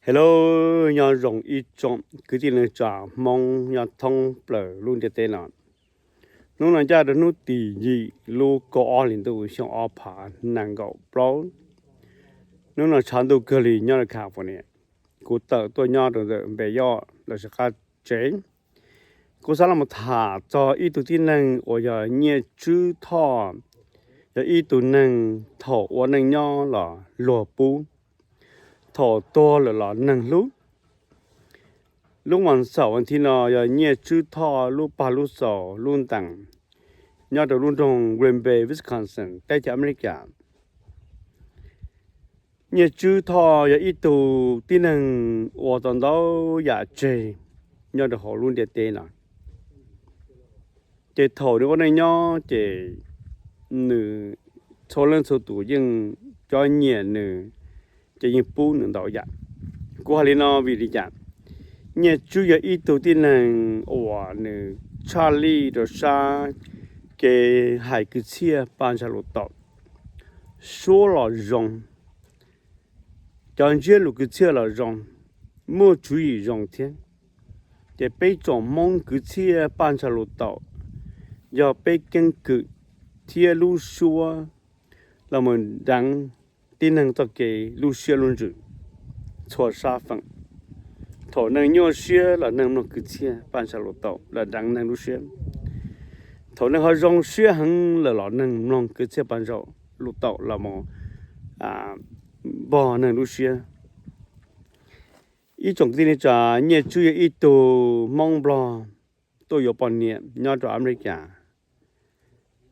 Hello, nyob zoo ib tsoom kwv tij neej tsa Hmoob nyob thoob plaws lub ntiaj teb no. Hnub no ncaj rau hnub tim yim lub kaum ob hli ntuj xyoo ob phav nees nkaum plaub. Hnub no tshav ntuj kawg li nyob rau California. Kuv tawm tuaj nyob rau ntawm Npe Yoj lawv sab qab tsev. Kuv xav los tham txog ib tug tib neeg uas yog Nyiaj Tswb Thoj, yog ib tug neeg thaum ua neej nyob los luag pub, thaum tuag lawm los neeg hlub. Lub vas xaum vas thiv no yog Nyiaj Tswb Thoj lub pag lub xaus lub ntees nyob rau lub nroog Green Bay, Wisconsin, teb chaws Amelikas. Nyiaj Tswb Thoj yog ib tug tib neeg ua tau ntau yam tseg nyob rau hauv lub ntiaj teb no. Ces thaum nws ua neej nyob ces nws txhua leej txhua tus yeej cov nyiam nws, ces yeej pub nws ntau yam. Kuv hais li no vim li cas? Nyiaj Tswb yog ib tug tib neeg uas nws tshaj lij rau sab kev hais kwv txhiaj paj ntsa lus taum suab los zoo, cov ntsiab lus kwv txhiaj los zoo, muaj tswv yim zoo thiab. Ces peb tsoom Hmoob kwv txhiaj paj ntsa lus taum yog peb keeb kwm thiab lub suab los mus deev tib neeg txoj kev lub siab lub ntsws txhua sab feem. Thaum neeg nyuaj siab los neeg mloog kwv txhiaj paj ntsa lus taum los deev neeg lub siab. Thaum neeg ho zoo siab heev lawm los neeg mloog kwv txhiaj paj ntsa lus taum los mus npog neeg lub siab. Ib tsoom kwv tij neej tsa, Nyiaj Tswb yog ib tug Hmoob Nplog tuaj yuav poj niam nyob rau Amelikas.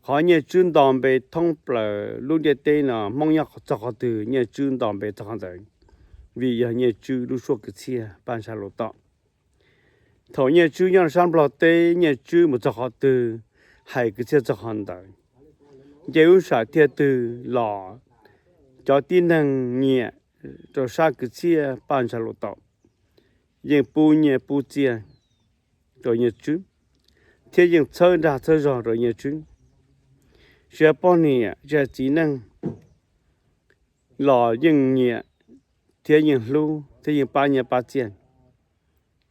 Qhov Nyiaj Tswb nto npe thoob plaws lub ntiaj teb no, Hmoob nyob txog qhov twg Nyiaj Tswb nto npe txog qhov ntawd, vim yog Nyiaj Tswb lub suab kwv txhiaj paj ntsa lus taum. Thaum Nyiaj Tswb nyob rau sab Nplog teb, Nyiaj Tswb mus txog qhov twg hais kwv txhiaj txog qhov ntawd. Nce lub sam thiaj twg los cov tib neeg nyiam rau sab kwv txhiaj paj ntsa lus taum yeej pub nyiaj pub txiaj rau Nyiaj Tswb, thiab yeej txhawb dag txhawb zog rau Nyiaj Tswb. Tsis hais poj niam tsis hais txiv neej los yeej nyiam thiab yeej hlub thiab yeej pab nyiaj pab txiaj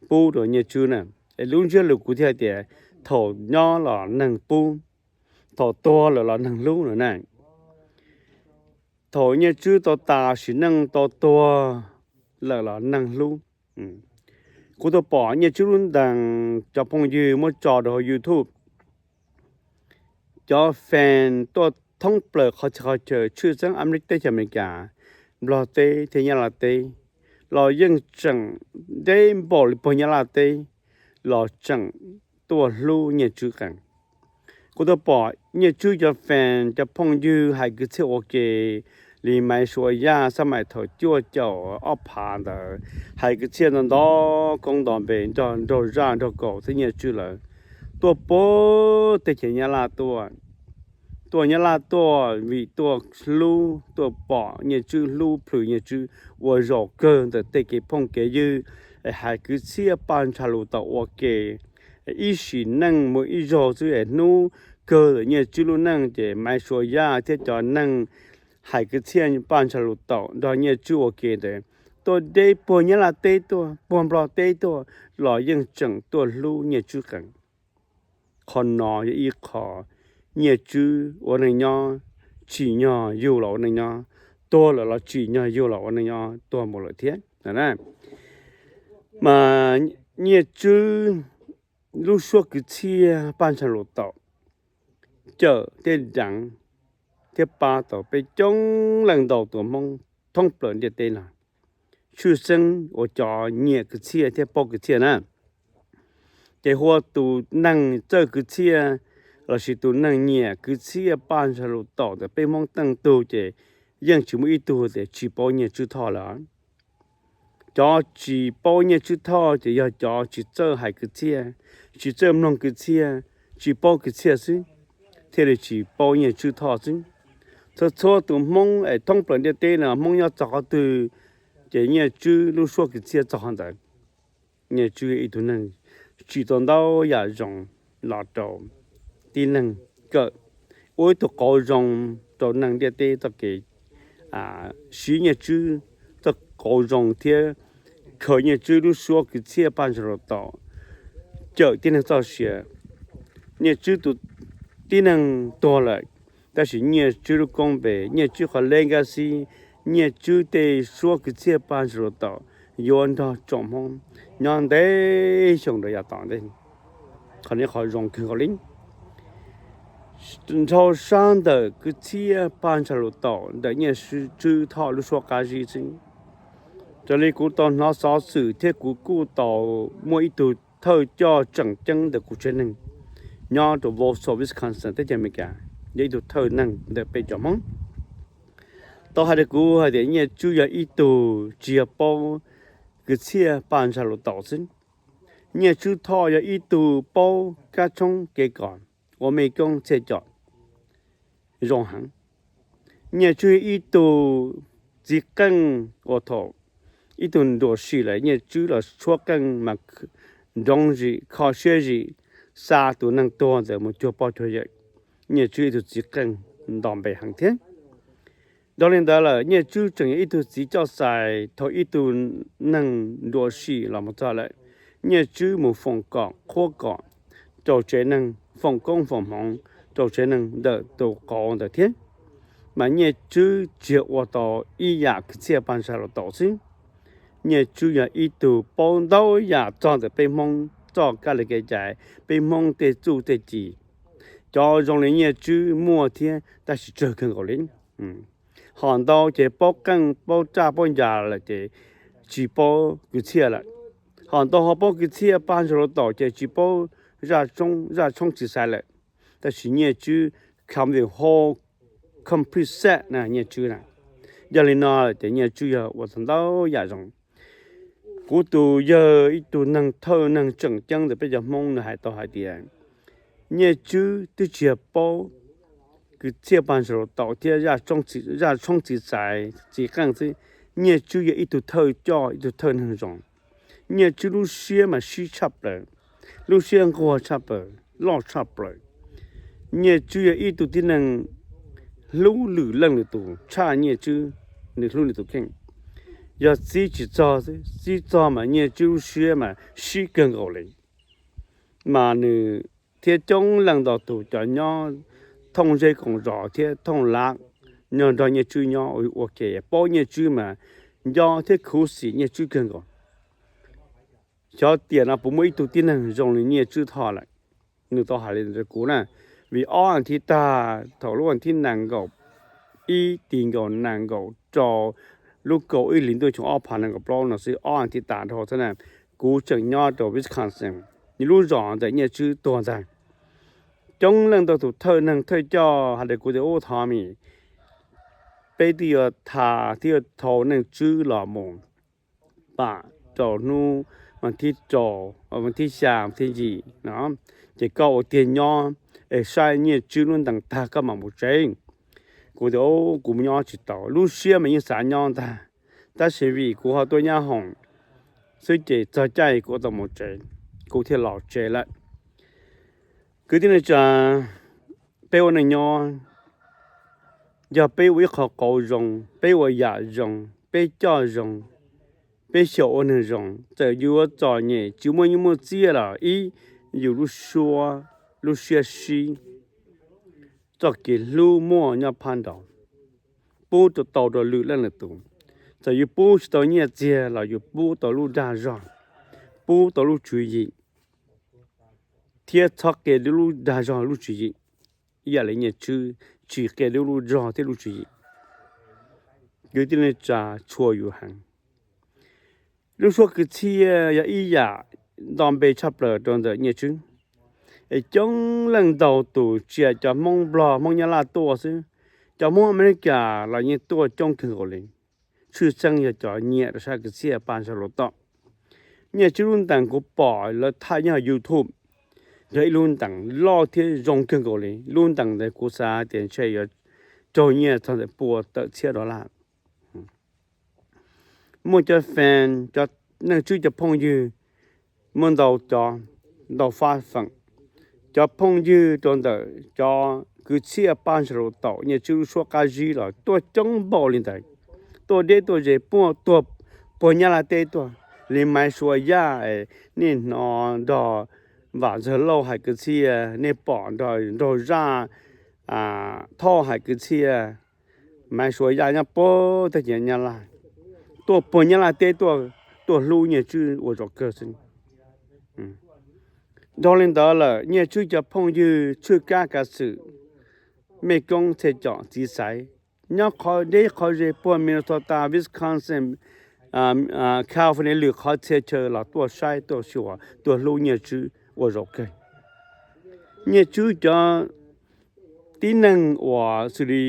pub rau Nyiaj Tswb na. Es lub ntsiab lus kuv thiaj hais tias thaum nyob los neeg pub, thaum tuag lawm los neeg hlub no na. Thaum Nyiaj Tswb tau tas sim neej tau tuag lawm los neeg hlub. Kuv tau pom Nyiaj Tswb lub ntees cov phooj ywg muab tso rau hauv YouTube. Cov fan tuaj thoob plaws qhov txhia qhov chaw tshwj xeeb Amelikas, teb chaws Amelikas, Nplog teb thiab Nyab Laj teb los yeej tseem deb npaum li puag Nyab Laj teb los tseem tuaj hlub Nyiaj Tswb qees. Kuv tau pom Nyiaj Tswb cov fan cov phooj ywg hais kwv txhiaj ua ke li Maiv Suav Yaj xab mais thaum cuaj caum ob phav ntawd, hais kwv txhiaj nto nto koob nto npe nrog nraug zaj nraug kaum thiab Nyiaj Tswb lawm, tuaj puag teb chaws Nyab Laj tuaj. Tuaj Nyab Laj tuaj vim tuaj hlub, tuaj pom Nyiaj Tswb, hlub plhws Nyiaj Tswb ua zaum kawg ntawm tej kev phooj kev ywg, hais kwv txhiaj paj ntsha lus tau ua ke ib sim neej mus ib zaug xwb es hnub kawg ntawm Nyiaj Tswb lub neej ces Maiv Suav Yaj thiab cov neeg hais kwv txhiaj paj ntsha lus tau nrog Nyiaj Tswb ua ke ntawd tuaj deb puag Nyab Laj teb tuaj, puag Nplog teb tuaj los yeej tseem tuaj hlub Nyiaj Tswb qees. Qhov no yog ib qho Nyiaj Tswb ua neej nyob, tsim nyog yug los ua neej nyob, tuag lawm los tsim nyog yug los ua neej nyob tuag mus lawm thiab. Mas Nyiaj Tswb lub suab kwv txhiaj paj ntsha lus tau cawm thiab deev thiab pab tau peb coob leej ntau tus Hmoob thoob plaws ntiaj teb no, tshwj xeeb uas cov nyiam kwv txhiaj thiab paub kwv txhiaj na. Ces hu ua tus neeg txawj kwv txhiaj lossis tus neeg nyiam kwv txhiaj paj ntsha lus tau ntawm peb Hmoob teej tug ces yeej tsis muaj ib tug tias tsis paub Nyiaj Tswb Thoj lawm. Cov tsis paub Nyiaj Tswb Thoj ces yog cov tsis txawj hais kwv txhiaj, tsis txawj mloog kwv txhiaj, tsis paub kwv txhiaj xwb, thiaj li tsis paub Nyiaj Tswb Thoj xwb. Txhua txhua tus Hmoob es thoob plaws ntiaj teb no Hmoob nyob txog qhov twg ces Nyiaj Tswb lub suab kwv txhiaj txog qhov ntawd. Nyiaj Tswb ib tug neeg tsim tau ntau yam zoo los rau tib neeg kawm, ua ib tug qauv zoo rau neeg ntiaj teb txoj kev siv Nyiaj Tswb txoj qauv zoo thiab khaws Nyiaj Tswb lub suab kwv txhiaj paj ntsa hluav taus cawm tib neeg txoj sia. Nyiaj Tswb tus tib neeg tuag lawm, tab sis Nyiaj Tswb lub koob npe, Nyiaj Tswb qhov legacy, Nyiaj Tswb tej suab kwv txhiaj paj ntsa hluav taus yuav nrog tsoom Hmoob nyob ntev xyoo rau yav tom ntej. Qhov no qhov zoo kawg nkaus li. Nrhau sab ntawm kwv txhiaj paj ntsa hluav taus ntawm Nyiaj Tswb Thoj lub suab qab zib xwb. Raws li kuv tau hnov xov xwm thiab kuv kuj tau muaj ib tug thawj coj tseem ceeb ntawm kuv tsev neeg nyob rau Wausau, Wisconsin, teb chaws Amelikas, yog ib tug thawj neeg ntawm peb cov Hmoob tau hais rau kuv hais tias Nyiaj Tswb yog ib tug tsis yog paub kwv txhiaj paj ntsa hluav taus xwb. Nyiaj Tswb Thoj yog ib tug paub kab tshoob kev kos, ua mej koob txhiaj com zoo heev. Nyiaj Tswb yog ib tug txiv qeej uas thaum ib tug nruam sim lawm Nyiaj Tswb los tshuab qeej mas nroov zim kho siab zim xa tus neeg tuag ntawd mus cuag pog cuag yawm. Nyiaj Tswb ib tug txiv qeej nto npe heev thiab. Dhau li ntawd lawm Nyiaj Tswb tseem yog ib tug txiv coj xais thaum ib tug neeg nruam sim los mus txog lawm, Nyiaj Tswb mus foom kom qhuab kom rau tsev neeg, foom koob foom hmoov rau tsev neeg ntawm tus qauv ntawd thiab. Mas Nyiaj Tswb tsis yog ua tau ib yam kwv txhiaj paj ntsa hluav taus xwb. Nyiaj Tswb yog ib tug paub ntau yam txog ntawm peb Hmoob txoj kab li kev cai, peb Hmoob tej txuj tej ci. Cov zoo li Nyiaj Tswb muaj thiab tab sis tsawg kawg nkaus li. Ho ntau ces paub qeej paub raj paub ncas lawm ces tsis paub kwv txhiaj lawm. Ho ntau ho paub kwv txhiaj paj ntsa hluav taus ces tsis paub zaj tshoob txiv xaiv lawm. Tab sis Nyiaj Tswb kham vim ho complete set na Nyiaj Tswb na. Yog li no ces Nyiaj Tswb yog ua tau ntau yam zoo. Kuv tus yawg ib tug neeg thawj neeg tseem ceeb ntawm peb cov Hmoob nws hais tau hais tias Nyiaj Tswb twb tsis yog paub kwv txhiaj paj ntsa hluav taus thiab zaj tshoob txiv xaiv txiv qeej xwb. Nyiaj Tswb yog ib tug thawj coj ib tug thawj neeg zoo. Nyiaj Tswb lub siab mas sib tshaj plaws, lub siab nquag tshaj plaws, loj tshaj plaws. Nyiaj Tswb yog ib tug tib neeg hlub lwm leej lwm tus tshaj Nyiaj Tswb nws hlub nws tus kheej. Yog txib tsis txog xwb, txib txog mas Nyiaj Tswb lub siab mas sib kawg nkaus li. Mas nws thiab coob leej ntau tus cov nyob thooj zej koom zos thiab thooj lav nyob nrog Nyiaj Tswb nyob ua ke paub Nyiaj Tswb mas nco thiab khuv xim Nyiaj Tswb kawg nkaus. Xyov tiam no puas muaj ib tug tib neeg zoo li Nyiaj Tswb Thoj lawm. Nws tau hais li ntawd rau kuv na, vim ob as thiv tag thaum lub as thiv nees nkaum ib tis nkaum nees nkaum rau lub kaum ib hlis ntuj xyoo ob phav nees nkaum plaub no xwb, ob as thiv tas dhau xwb na, kuv tseem nyob rau Wisconsin, nws lub zos ntawm Nyiaj Tswb tuag ntag. Coob leej ntau tus thawj neeg thawj coj hais rau kuv tias ub thov mis, peb twb yuav tha thiab yuav thau Nyiaj Tswb los mus pam rau hnub vas thib rau, vas thib xya, vas thib yim no, ces koj ua tiag nyob es saib Nyiaj Tswb lub ntees tag koj mam mus tsev. Kuv tias kuv nyob tsis tau, lub siab mas yeej xav nyob ntag, tab sis vim kuv ho tuaj nyab hoom xwb ces txog caij kuv tau mus tsev, kuv thiaj los tsev lawm. Kwv tij neej tsa, peb ua neej nyob, yog peb ua ib qho qauv zoo, peb ua yam zoo, peb coj zoo, peb xyaum ua neeg zoo, txawm yus yuav txom nyem tsis muaj nyiaj muaj txiaj los ib, yus lub suab, lub siab sib, txoj kev hlub muaj nyob phab nraud, pub rau tau rau lwm leej lwm tus. Txawm yus pub tsis tau nyiaj txiag los yus pub tau lub dag zog, pub tau lub tswv yim, thiab txhob qia lub dag zog lub tswv yim, ib yam li Nyiaj Tswb tsis qia lub zog thiab lub tswv yim. Kwv tij neej tsa, tshua yus heev. Lub suab kwv txhiaj yog ib yam nto npe tshaj plaws rau ntawm Nyiaj Tswb. Es coob leej ntau tus tsis yog cov Hmoob Nplog Hmoob Nyab Laj tuaj xwb, cov Hmoob Amelikas los yeej tuaj coob kawg nkaus li. Tshwj xeeb yog cov nyiam rau sab kwv txhiaj paj ntsa hluav taus. Nyiaj Tswb lub ntees kuv pom lawv thaij nyob YouTube, yog ib lub ntees loj thiab zoo kawg nkaus li. Lub ntees ntawd kuv xav tias ntshe yuav raug nyiaj txog ntawm pua tawm txhiab dollar. Muaj cov fan, cov Nyiaj Tswb cov phooj ywg, muaj ntau cov, ntau fab feem, cov phooj ywg rau ntawm cov kwv txhiaj paj ntsa hluav taus Nyiaj Tswb lub suab qab zib los tuaj coob npaum li ntawd, tuaj deb tuaj ze, puag tuag puag Nyab Laj teb tuaj, li Maiv Suav Yaj, nej hnov nrog Vam Ntxawg Lauj hais kwv txhiaj, nej pom nrog nraug zaj Thoj hais kwv txhiaj. Maiv Suav Yaj nyob puag teb chaws Nyab Laj, tuaj puag Nyab Laj teb tuaj hlub Nyiaj Tswb ua zaum kawg xwb. Dhau li ntawd lawm, Nyiaj Tswb cov phooj ywg Tshwj Kab Kav Xwm, Mej Koob Txhiaj Com txiv xaiv, nyob qhov deb qhov ze puag Minnesota, Wisconsin, California, lwm qhov txhia chaw los tuaj saib tuaj xyuas tuaj hlub Nyiaj Tswb ua zaum kawg. Nyiaj Tswb cov tib neeg uas xws li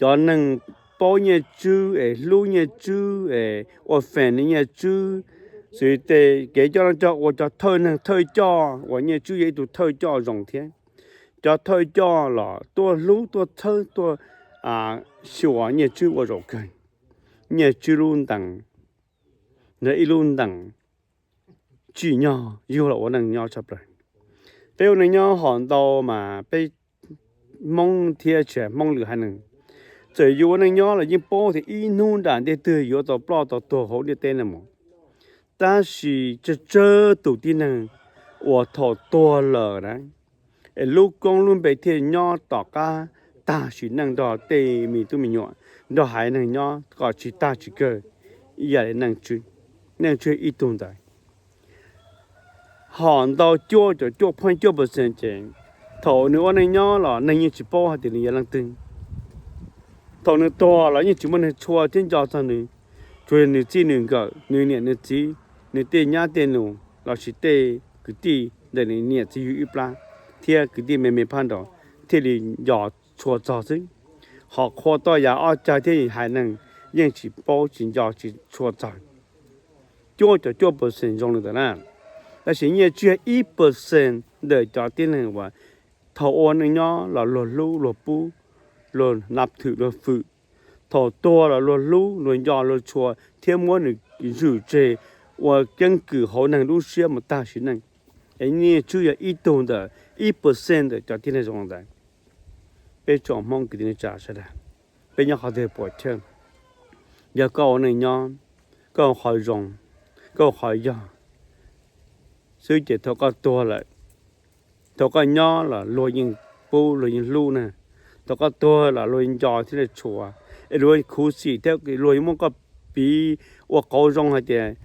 cov neeg paub Nyiaj Tswb es hlub Nyiaj Tswb es ua fans Nyiaj Tswb, xws li tej kev coj noj coj ua, cov thawj neeg thawj coj uas Nyiaj Tswb yog ib tug thawj coj zoo thiab, cov thawj coj los tuaj hlub tuaj txhawb tuaj xyuas Nyiaj Tswb ua zaum kawg. Nyiaj Tswb lub ntees, ib lub ntees tsim nyog yug los ua neej nyob tshaj plaws. Peb ua neej nyob hom ntau mas peb Hmoob thiab tsis hais Hmoob lwm haiv neeg, txawm yus ua neej nyob los yeej paub tias ib hnub nram ntej twg yuav tau ploj tau tuag hauv ntiaj teb no mus. Tab sis tsawg tsawg tus tib neeg uas thaum tuag lawm na, es lub koob lub npe thiaj nyob tom qab tag sim neej nrog tej me tub me nyuam, nrog haiv neeg nyob kom tsis tag tsis kawg ib yam li Nyiaj Tswb. Nyiaj Tswb ib tug ntawd, hom ntau cuaj caum cuaj point cuaj percent ces thaum nws ua neej nyob los neeg yeej tsis paub hais tias nws yog leej twg. Thaum nws tuag los yeej tsis muaj neeg tshua thiab nco txog nws, tsuas yog nws txij nws nkawm, nws niam nws txiv, nws tej nyab tej nus lossis tej kwv tij ntawm nws niam txiv yug ib plab thiab kwv tij me me phab nraud thiaj li nco tshua txog xwb. Hom qhua toj yam ob cag thiab haiv neeg yeej tsis paub tsis nco tsis tshua txog. Cuaj caum cuaj percent zoo li ntawd na, tab sis Nyiaj Tswb yog ib percent ntawm cov tib neeg uas thaum ua neej nyob los luag hlub luag pub, luag nab thwm luag fwm, thaum tuag los luag hlub luag nco luag tshua thiab muab nws zwm tseg ua keeb kwm hauv neeg lub siab mus tag sim neej. Es Nyiaj Tswb yog ib tug ntawm ib percent ntawm cov tib neeg zoo li ntawd. Peb tsoom Hmoob kwv tij neej tsa sawv daws, peb nyob qhov twg puas chawj, yog koj ua neej nyob, koj ua qhov zoo, koj ua qhov yog xwb ces thaum koj tuag lawm, thaum koj nyob los luag yeej pub luag yeej hlub na, thaum koj tuag los luag nco thiab luag tshua, es luag khuv xim thiab luag yuav muab koj piv ua qauv zoo hais tias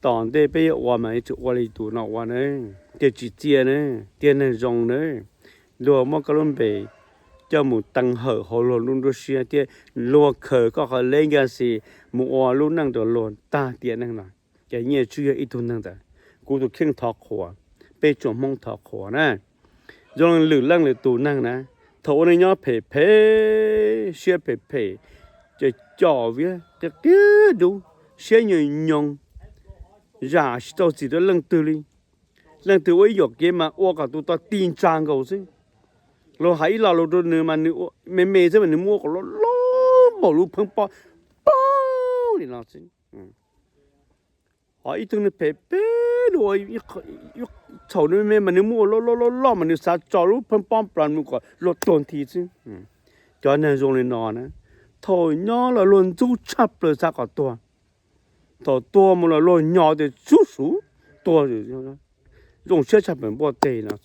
tom ntej peb yuav ua mas yuav tsum ua li tus no ua na, thiaj tsim txiaj na, thiaj neeg zoo na. Luag muab koj lub npe coj mus teev hawm hauv luag lub nruab siab thiab luag khaws koj qhov legacy mus ua lub neej rau luag tag tiam neej no. Ces Nyiaj Tswb yog ib tug neeg ntawd, kuv tus kheej thov qhuas, peb tsoom Hmoob thov qhuas na. Zoo li lwm leej lwm tus neeg na, thaum ua neej nyob phem phem, siab phem phem, ces com viab qia qia dub, siab nyoos nyoos, zam tsis tau txim rau leej twg li. Leej twg ua ib yam kev mas ua kom tus tod ti ntsa nkaus xwb. Luag hais ib lo lus rau nws mas nws me me xwb mas nws muab kom loj loj npaum lub pheeb pob poob li no xwb. Ho ib tug nws phem phem dua, thaum nws me me mas nws muab ua loj loj loj loj mas nws xav tso lub pheeb pob plas mus kom luag tuag nthi xwb. Cov neeg zoo li no na, thaum nyob los luag ntxub tshaj plaws xav kom tuag, thaum tuag mus los luag nyo tias sub suv tuag, zoo siab tshaj plaws npuaj teg no.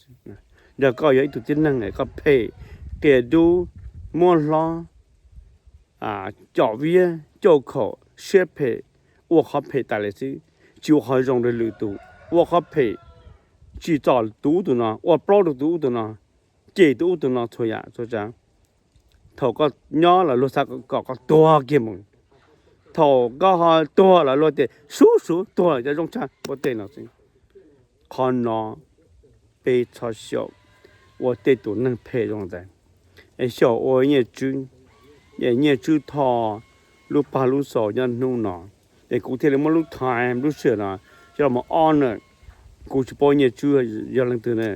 Yog koj yog ib tug tib neeg koj phem, qia dub, muab hlob, com viab, cauj khaum, siab phem, ua qhov phem tas li xwb, tsis ua qhov zoo rau lwm tus, ua qhov phem, tsim txom tus ub tus no, ua plaub rau tus ub tus no, cem tus ub tus no txhua yam txhua tsav. Thaum koj nyob los luag xav kom koj tuag kiag mus, thaum koj ho tuag los luag tias sub suv tuag, cov zoo tshaj npuaj teg no xwb. Qhov no peb txhob xyaum ua tej tus neeg phem zoo ntawd. Es xyaum ua Nyiaj Tswb, Nyiaj Tswb Thoj lub pag lub xaus nyob hnub no, es kuv thiaj li muab lub time lub sij hawm no coj los honor. Kuv tsis paub Nyiaj Tswb yog leej twg na,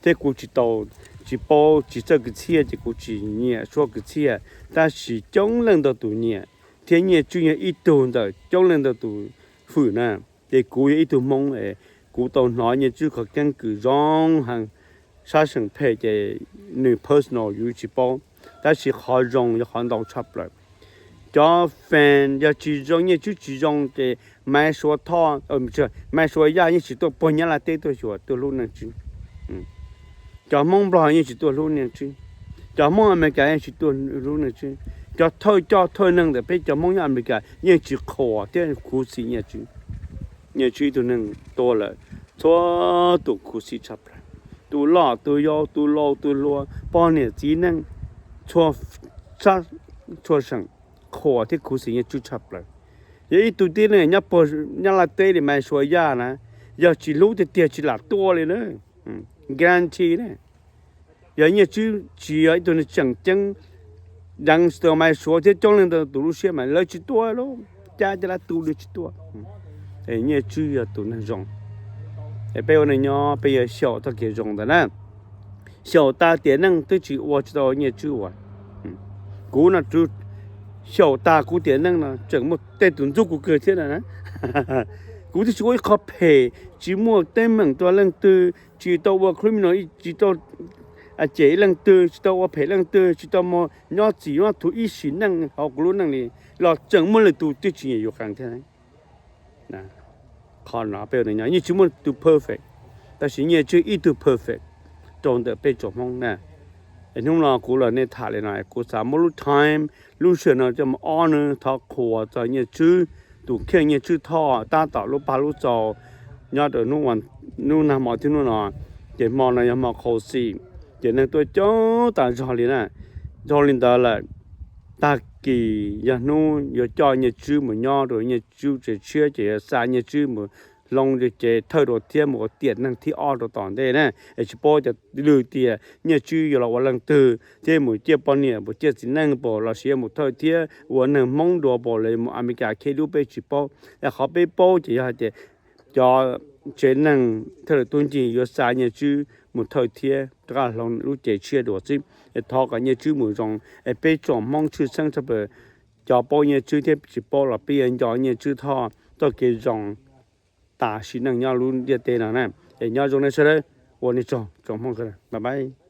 thiab kuv tsis tau, tsis paub tsis txawj kwv txhiaj ces kuv tsis nyiam suab kwv txhiaj, tab sis coob leej ntau tus nyiam, thiab Nyiaj Tswb yog ib tug ntawm coob leej ntau tus hwm na. Ces kuv yog ib tug Hmoob es kuv tau hnov Nyiaj Tswb qhov keeb kwm zoo heev, sab seem phem ces nws personal yus tsis paub, tab sis qhov zoo yog qhov ntau tshaj plaws. Cov fan yog tsis zoo, Nyiaj Tswb tsis zoo ces Maiv Suav Thoj, Maiv Suav Yaj yeej tsis tuaj puag Nyab Laj teb tuaj xyuas tuaj hlub Nyiaj Tswb. Cov Hmoob Nplog yeej tsis tuaj hlub Nyiaj Tswb. Cov Hmoob Amelikas yeej tsis tuaj hlub Nyiaj Tswb. Cov thawj coj thawj neeg ntawm peb cov Hmoob nyob Amelikas yeej tsis khuv thiab khuv xim Nyiaj Tswb. Nyiaj Tswb ib tug neeg tuag lawm, txhua tus khuv xim tshaj plaws. Tus loj tus yau, tus laus tus hluas, poj niam txiv neej, txhua seem khuv thiab khuv xim Nyiaj Tswb tshaj plaws. Yog ib tug tib neeg nyob puag Nyab Laj teb li Maiv Suav Yaj na, yog tsis hlub tiag tiag tsis lam tuaj li na. Guarantee na. Yog Nyiaj Tswb tsis yog ib tug neeg tseem ceeb, deev tsis tau Maiv Suav thiab coob leej ntau tus lub siab mas lawv tsis tuaj lauj, cab caj dab tu li tsis tuaj. Nyiaj Tswb yog tus neeg zoo. Peb ua neej nyob peb yuav xyaum txoj kev zoo ntawd na. Xyaum tas tiam neej twb tsis ua tsis tau Nyiaj Tswb ua. Kuv no xyaum tas kuv tiam neej no tseem muaj tej tus ntxub kuv kawg thiab na. Kuv twb tsis ua ib qho phem, tsis muaj teeb meem rau leej twg, tsis tau ua criminal, tsis tau cem leej twg, tsis tau ua phem leej twg, tsis tau mus nyob txim nyob thuv ib sim neej hauv kuv lub neej li, los tseem muaj lwm tus twb tsis nyiam yus qees thiab. Qhov no peb ua neej nyob yeej tsis muaj tus perfect, tab sis Nyiaj Tswb ib tug perfect rau ntawm peb tsoom Hmoob na. Hnub no kuv los nej tham li no, kuv xav muab lub time, lub sij hawm no coj mus honor, thov qhuas txog Nyiaj Tswb, tus kheej Nyiaj Tswb Thoj tab tom lub pag lub txaus nyob rau hnub nag hmo thiab hnub no, ces hmo no yog hmo qhau xim, ces neeg tuaj coob tas zog li na. Dhau li ntawd lawm, tag kis yog hnub yuav coj Nyiaj Tswb mus nyob rau Nyiaj Tswb tsev tshiab ces yuav xa Nyiaj Tswb mus hloov cev thawj rau thiab mus ua tiam neeg thib ob rau tom ntej na. Es tsis paub cov lwm tias Nyiaj Tswb yuav los ua leej twg thiab mus ciaj poj niam, mus ciaj txiv neej pom los sis yuav mus thawj thiab ua neeg Hmoob dua pom los mus Amelikas khej dub peb tsis paub. Es qhov peb paub ces yog hais tias cov tsev neeg thawj lwm tub ncig yuav xa Nyiaj Tswb mus thawj thiab rov qab hloov lub cev tshiab dua xwb. Es thov kom Nyiaj Tswb mus zoo, es peb tsoom Hmoob tshwj xeeb tshaj plaws, cov paub Nyiaj Tswb thiab tsis paub los peb yuav nco Nyiaj Tswb Thoj txoj kev zoo tas sim neej nyob lub ntiaj teb no na. Es nyob zoo nej sawv daws, ua nej tsaug tsoom Hmoob sawv daws, bye bye.